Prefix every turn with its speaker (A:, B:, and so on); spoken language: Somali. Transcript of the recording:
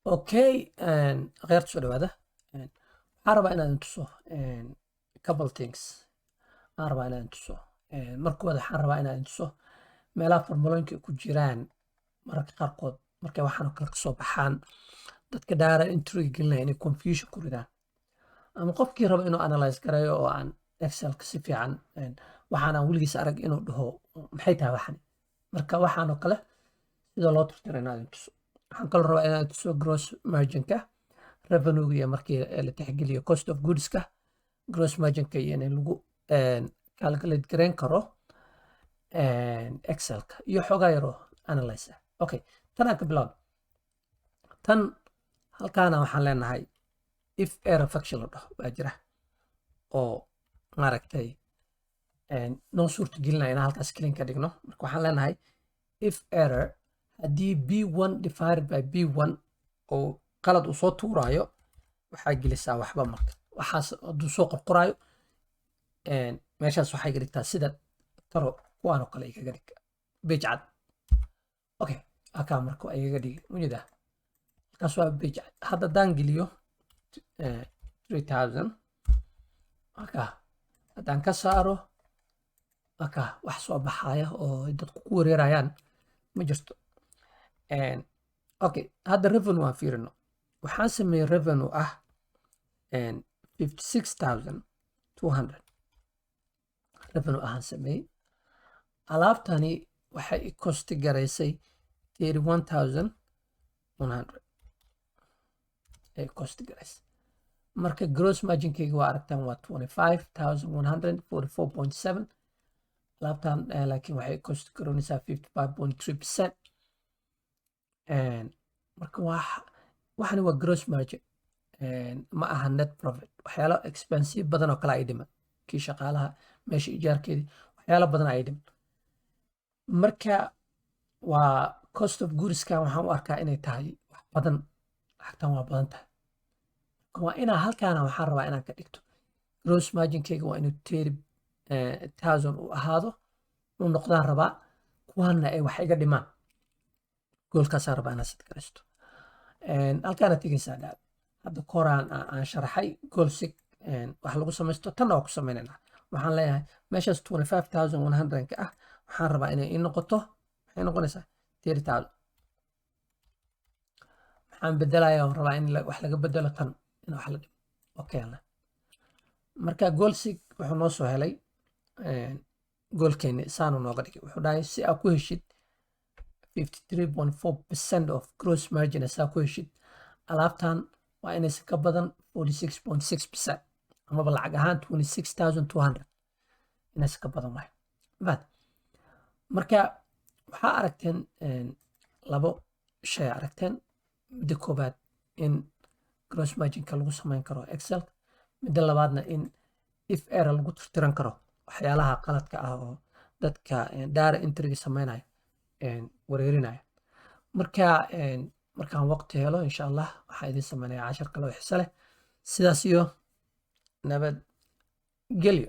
A: Okay, kheyrta soo dhawaada. Waxaan rabaa inaan tuso couple things. Aan rabaa inaan tuso. Marka koowaad waxaan rabaa inaan tuso meelaha formulooyinka ku jiraan. Mararka qaarkood markay waxaan oo kale kasoo baxaan, dadka data entry gelinaya inay confusion ku ridaan, ama qofkii raba inuu analyze gareeyo oo aan Excelka si fiican waxaan aan weligiis arag inuu dhaho, "Maxay tahay waxani?" Marka waxaan oo kale sida loo tirtiro inaan tuso. Waxaan kaloo rabaa inaan tuso gross marginka, revenue iyo markii la tixgeliyo cost of goodska, gross marginka iyo in lagu calculate gareyn karo Excelka iyo xoogaa yaroo analyze ah. Okay, tan aan ka bilaabno. Tan halkaana waxaan leenahay if error function la dhaho baa jira oo maaragtay noo suurta gelinaya inaan halkaas clean ka dhigno. Marka waxaan leenahay if error, haddii B1 divided by B1 oo qalad uu soo tuuraayo, waxaa gelisaa waxba. Marka waxaas hadduu soo qorqoraayo, meeshaas waxay dhigtaa sida taro kuwaan oo kale igaga dhig page cad. Okay, halkaa marka waa igaga dhigi mujida, halkaas waa page cad. Hadda haddaan geliyo 3000 halkaa, haddaan ka saaro halkaa, wax soo baxaya oo dadku ku wareerayaan ma jirto. Okay, hadda revenue aan fiirino. Waxaan sameeyey revenue ah 56,200 revenue ahaan sameeyey. Alaabtani waxay i cost garaysay 31,100 ay cost garaysay. Marka gross marginkeyga waa aragtaan, waa 25,144.7. Alaabtan laakiin waxay cost garoonaysaa 55.3%. Marka waxani waa gross margin, ma aha net profit. Waxyaalo expensive badan oo kale ay dhiman, kii shaqaalaha, meesha ijaarkeedii, waxyaalo badan ay dhiman. Marka waa cost of goodskan waxaan u arkaa inay tahay wax badan, lacagtan waa badan tahay. Waa inaa halkaana waxaan rabaa inaan ka dhigto gross marginkeyga waa inuu 30,000 u ahaado, uu noqdaan rabaa, kuwaana ay wax iga dhimaan. Goalkaasaan rabaa inaan set garaysto. Halkaana tegaysaa dhaa hadda koraan aan sharaxay goal seek wax lagu samaysto. Tanna waa ku samaynayna. Waxaan leeyahay meeshaas 25,100 ka ah waxaan rabaa inay ii noqoto, maxay noqonaysaa? 30,000. Maxaan bedelayaa oo rabaa in wax laga bedelo? Tan in wax la dhimo. Okay, marka goal seek wuxuu noo soo helay goalkeeni, saanu nooga dhigay. Wuxuu dhahay si aad ku heshid 53.4% of gross margin, saa ku heshid, alaabtan waa inaysan ka badan 46.6%, amaba lacag ahaan 26,200 inaysan ka badan waay. Marka waxaa aragteen labo shay aragteen: midda koobaad in gross marginka lagu samayn karo Excel, midda labaadna in if error lagu tirtiran karo waxyaalaha qaladka ah oo dadka data entryga sameynaya wareerinaya. Marka markaan waqti helo, insha Allah, waxaan idin sameynaya cashar kale oo xiso leh. Sidaas iyo nabad gelyo.